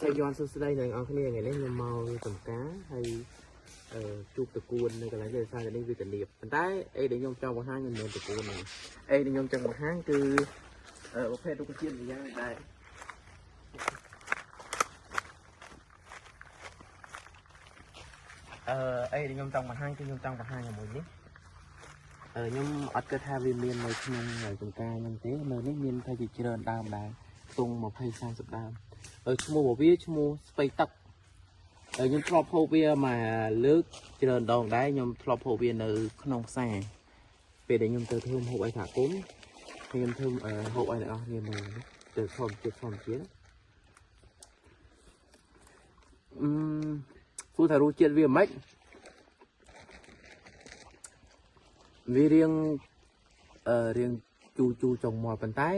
សយ័នសួស្តីអ្នកនរគ្នាថ្ងៃនេះខ្ញុំមកចំការហើយជួបតកួននៅកន្លែងនេះដោយសារតែនេះវាតលៀបប៉ុន្តែអីដែលខ្ញុំចង់បង្ហាញមិនមែនតកួនទេអីដែលខ្ញុំចង់បង្ហាញគឺប្រភេទរុក្ខជាតិមួយយ៉ាងដែរអីដែលខ្ញុំចង់បង្ហាញគឺខ្ញុំចង់បង្ហាញជាមួយនេះខ្ញុំអត់គិតថាវាមាននៅក្នុងចំការខ្ញុំទេនៅនេះមានតែជាច្រើនដើមដែរខ្ទង់20 30ដើមឈ្មោះរបស់វាឈ្មោះស្ពៃទឹកខ្ញុំធ្លាប់ហូបវាមកលើកច្រើនដងដែរខ្ញុំធ្លាប់ហូបវានៅក្នុងផ្សារពេលដែលខ្ញុំទៅធ្វើម្ហូបឲ្យសហគមន៍ខ្ញុំធ្វើហូបឲ្យអ្នកនរគ្នាមើលទៅធម្មជាតិធម្មជាតិអឺសួរថារសជាតិវាមិនវារៀងរៀងជូរជូរចុងមាត់ប៉ុន្តែ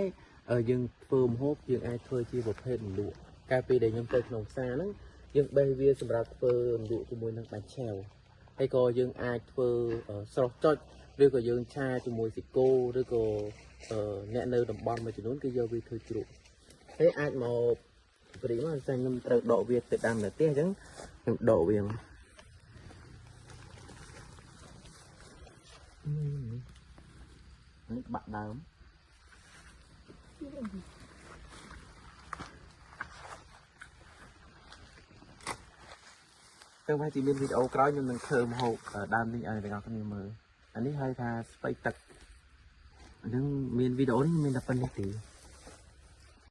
យើងធ្វើម្ហូបយើងអាចធ្វើជាប្រភេទលក់កាលពេលដែលខ្ញុំទៅក្នុងផ្សារហ្នឹងយើងបេះវាសម្រាប់ធ្វើលក់ជាមួយនឹងបាញ់ឆែវហើយក៏យើងអាចធ្វើស្រស់ចុចឬក៏យើងឆាជាមួយស៊ីគោឬក៏អ្នកនៅតំបន់មួយចំនួនគឺយកវាធ្វើជ្រក់ហើយអាចមកព្រីមកតែខ្ញុំត្រូវដកវាទៅដាំនៅផ្ទះអញ្ចឹងខ្ញុំដកវាមកនេះបាក់ដើមទៅមកទីមានវីដេអូក្រោយខ្ញុំនឹងធ្វើម្ហូបដើមនេះឲ្យអ្នកនរគ្នាមើលអានេះហៅថាស្ពៃទឹកអានឹងមានវីដេអូនេះមានតែប៉ុណ្្នេះទេ